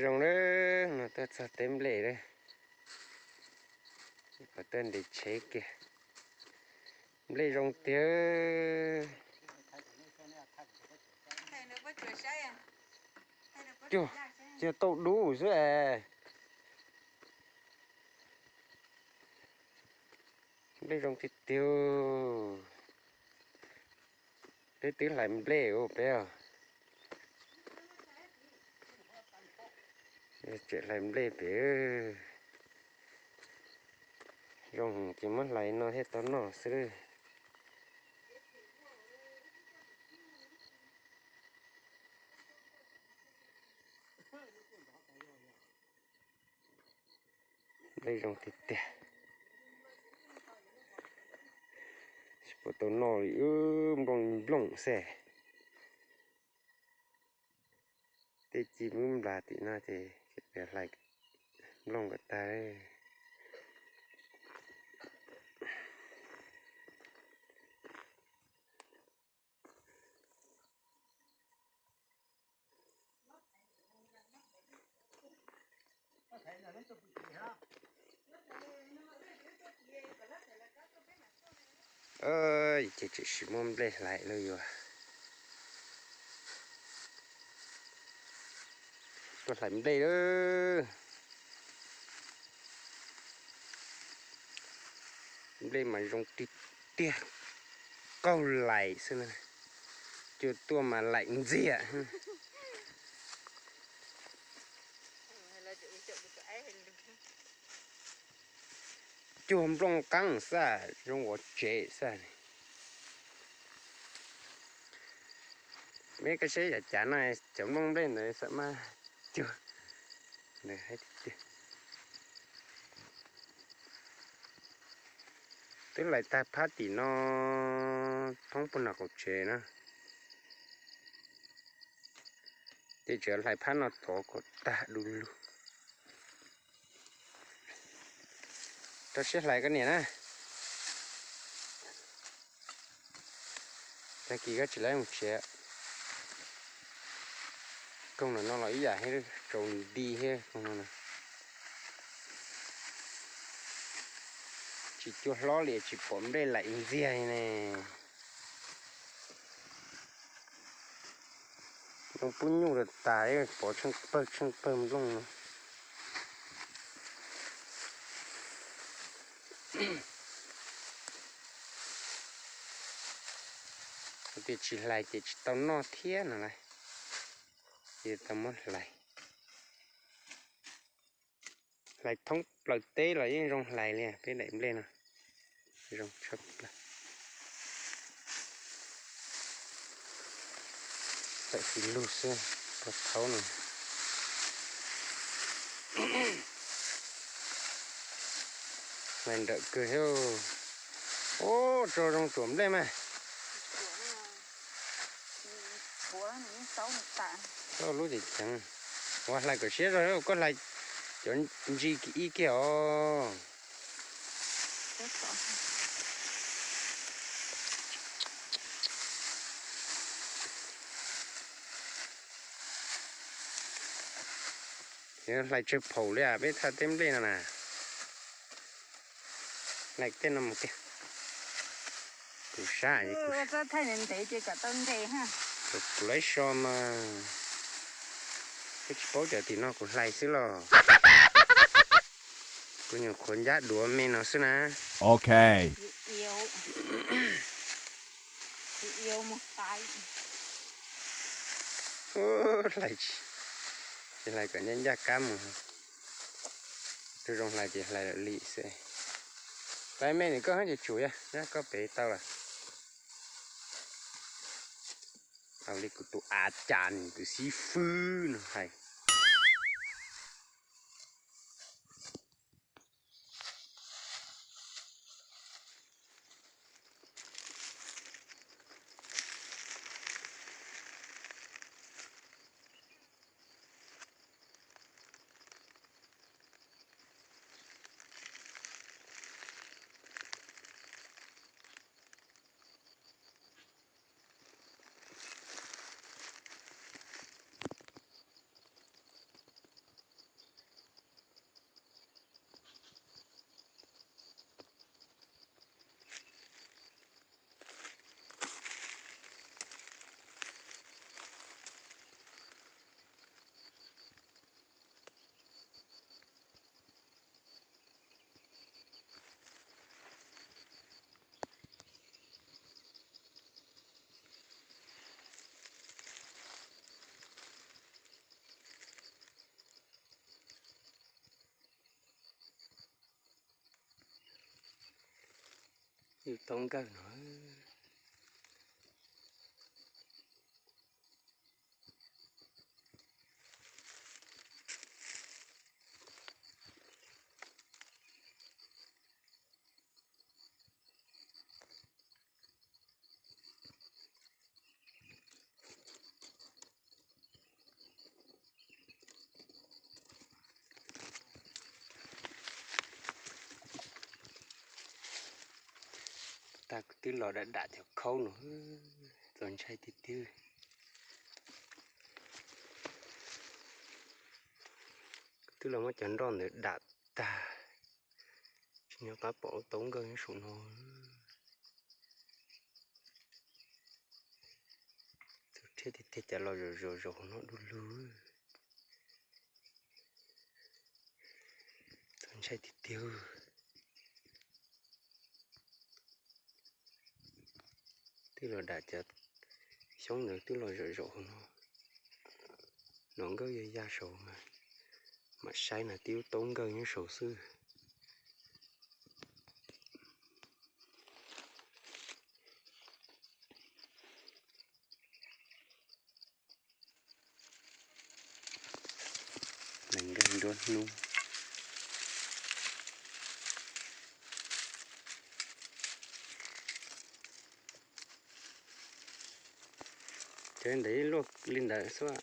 Zoo na, no tuaj txog teb nplej lawm. Kom tuaj ntes tsheb kiag. Nplej zoo tiag. Cuag, cuag tauj dub xwb es. Nplej zoo tiag tiag. Peb twb hlais nplej ua peb os. Tseem hlais nplej pem. Zoo ces muab hlais no thiaj tau noj xwb. Nplej zoo tiag tiag. Tsis pom tau noj li, nplooj nplooj xwb. Tej ci mub nplas tim no ces hlais nplooj kom tag. Ces tseem sim muaj nplej hlais lawm yuav. Tuaj hlais nplej lawm. Nplej mas zoo tiag tiag, qaug lais xwb na. Cua tuaj mas laim ntxiag. Cuag nplooj qeeb xwb, zoo ua tsev xwb. Meb koj saib yam cav no, cov nplooj nplej ntawd xam maj cuag. Twb hlais tag phab tim no thoob puag nram qaum tsev na. Ces tseem hlais phab no tod kom tag du lug. Rau siab hlais koj niam na. Tag kis koj tsis laib mus tsev. Koog no los ib yam thiab, tsaus nti thiab koog no. Tsis cua hlob li tsis pom nplej laim ntxiag li ne. Nplooj pub nyuj tas tas, pov tsheej pawg tsheej pawg nplooj no. Tias tsis hlais ces tsis tau noj thiab no lauj. Ces tau muab hlais. Hlais thoob plaws teb los yeej zoo hlais li peb daim nplej no. Zoo tshaj plaws. Tawm tsis lug xwb, pog thaub no. Hlais nrawm kawg thiab. Ub, tso zoo tsuam nplej mas. Koj lub ceev ceev. Ua hlais kom siab zog, koj hlais cov ntsis ib kiag os. Hlais tsawg phaum li, peb thaj teb nplej no na. Hlais tej no mus tiag. Kuv sab, kuv laib so mas. Twb tsis paub cov tim no kuv hlais xwb los. Kuv nyuam qhuav ncab duav me no xwb na. Ok. Hlais tsis, hlais kom ncaj ncaj kab mus. Twb zoo hlais ces hlais lawm li xwb. Hlais me nws koj hab ces tsum yog koj pem tau lawm. Au li kuv tus a cas nws tus xib fwb no hais. Yus tau nkawj no. Tag kuv twb los dam dam cov khaub no, txaus ntshai tiag tiag. Kuv twb los muab cov nroj ntawd dam tag, tsis nco qab pom lub taub nkawj nyob saum no. Txaus rhiab tiag tiag, cas los zaum zaum zaum hauv no du lug. Txaus ntshai tiag tiag. Twb los dam cov xyoob ntawd twb los zaum zaum hauv no. Hnov nkawj ya ya saud mas mam saib na, tib lub taub nkawj nyob saud xwb. Nees nkawj nruab hnub. Cov ntawd luaj li ntawd xwb.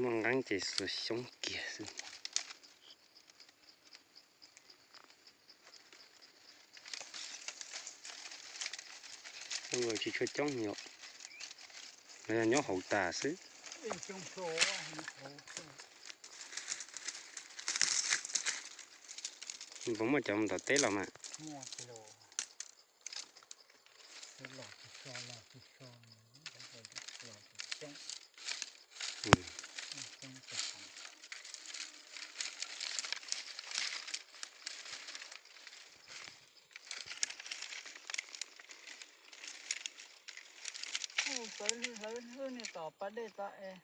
Muaj nqeeb ces xuas xyoob kiag xwb. Ua tsis tshua coob yom, los yog nyob hauv tas xwb. Puas muaj cov mus tom teb los mas? Hlawv hlwb niag tom pas dej tod es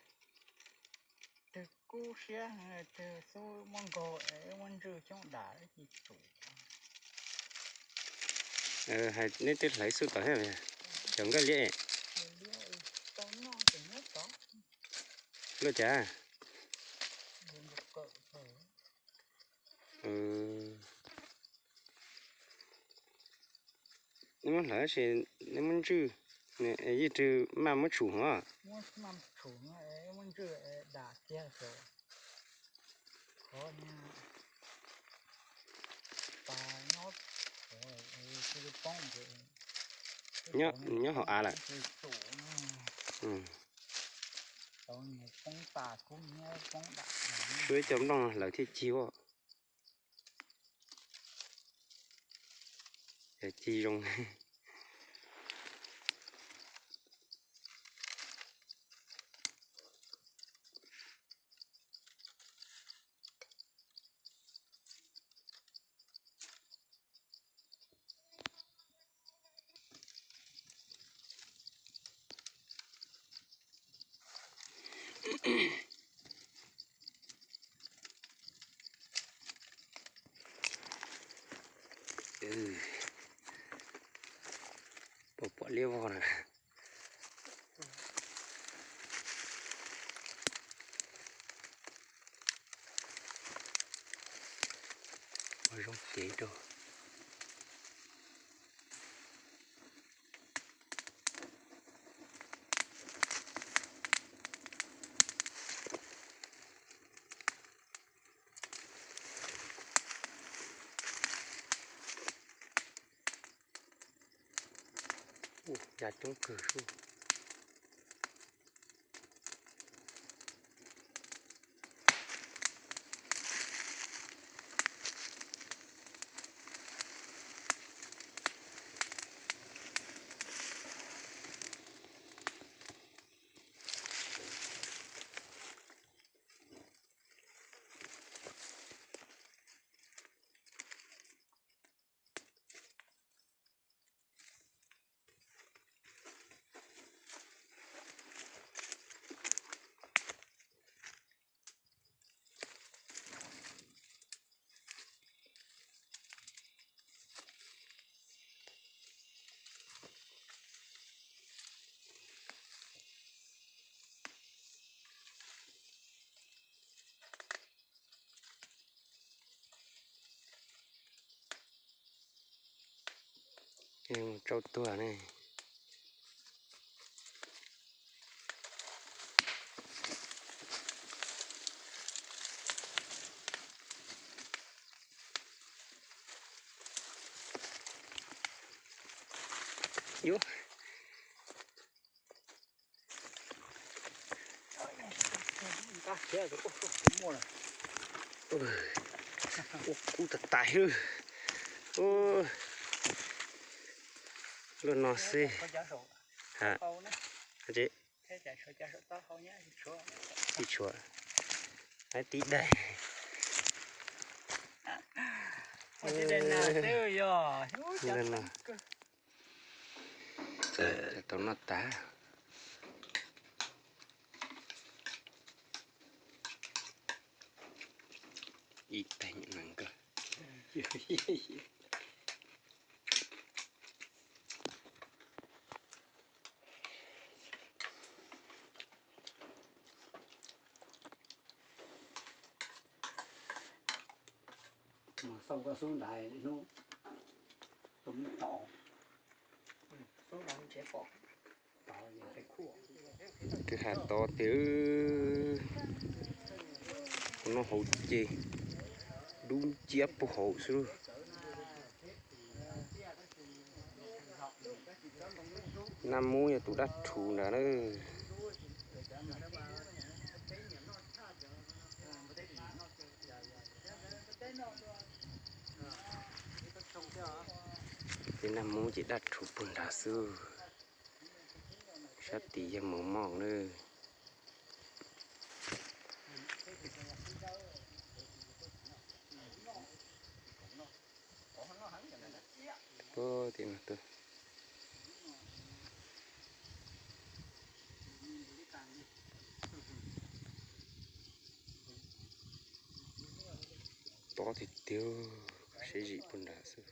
twg kub siab, twg xub muab nkaug es muab ntswj xyoob dam ib ci tsum. Hais neb twb hlawv xub tom thiab, cov nkawj liab. Luaj cas? Neb muab hlawv tab sis neb muab ntswj, yeej twg maj muab tshum os. Nyob hauv av lawm. Suav ib co nplooj hlawv thiaj cig as. Cig zoo. Pom pom liab vog na. Ua zoo kev rau. Ya coob kawg sub. Tsau tuag ne. Yuav ua kub tas tais lawm. Luaj no xwb. Tsis tshuav, tib daig. Tau noj tas. Ib teg nees kawg. Mus xauj koj xub nrad hnub tus me tod. Kwj ha tod tiag. Kuv noj hauv ces dub nciab puag hauv xwb. Naj mub yog tus dab rhuv ntawd na. Tej naj mub ces dab rhuv puag nrad xwb. Sab tid yog maum moj na. Puag tim no tuaj. Tob tiag tiag, siab zim puag nrad xwb.